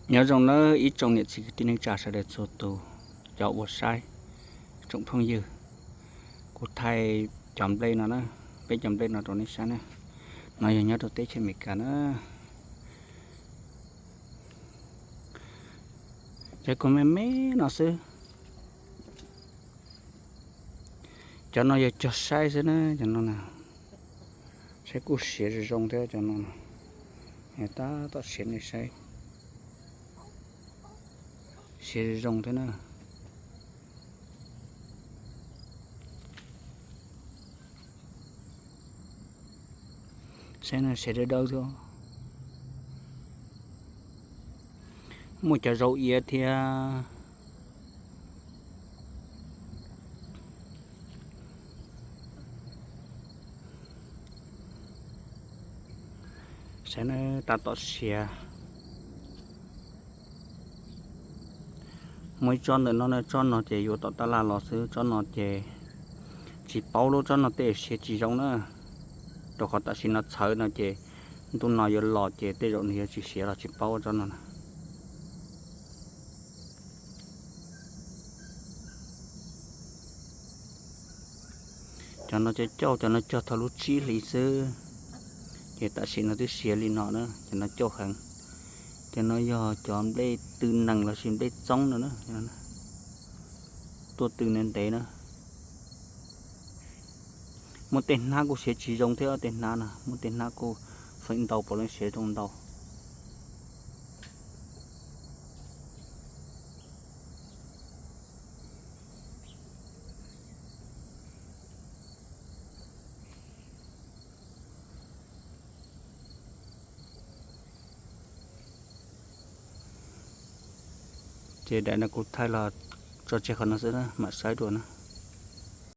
Nyob zoo nawb ib tsoom niam txiv kwv tij neej tsa sawv daws txhua tus, cov uas saib, tsoom phooj ywg. Kuv thaij cov nplej no na, peb cov nplej no rau nej saib na. No yog nyob rau teb chaws Amelikas na. Cov kuj me me no xwb. Cov no yog cog saib xwb na, cov no na. Saib kuj siav zoo zoo thiab cov no. Tab tom siav nej saib. Siav zoo zoo thiab na. Saib no siav dawb dawb thiab. Muaj cov zaub iav thiab. Saib na, tab tom siav. Muaj ib tsob ntawm no na, tsob no ces yuav tom tab laj los xwb, tsob no ces tsis paub lub tsob no tej siav tsis zoo na. Rau qhov tam sim no txhawv no ces ntuj no yuav los ces tej zaum nws yuav tsis siav los tsis paub tsob no na. Cov no cov cauj, cov no cog thaum lub tsib hlis xwb, ces tam sim no twb siav li no na, cov no cauj heev. Cov no yog cov nplej tw nees lossis nplej txoob no na, tuaj tw ntev ntev na. Muaj tej hnab kuj siav tsis zoo thiab, tej hnab no muaj tej hnab kuj feem ntau puav leej siav zoo ntau. Ces daim no kuv thaij los tso tseg qhov no xwb na, mam saib dua na.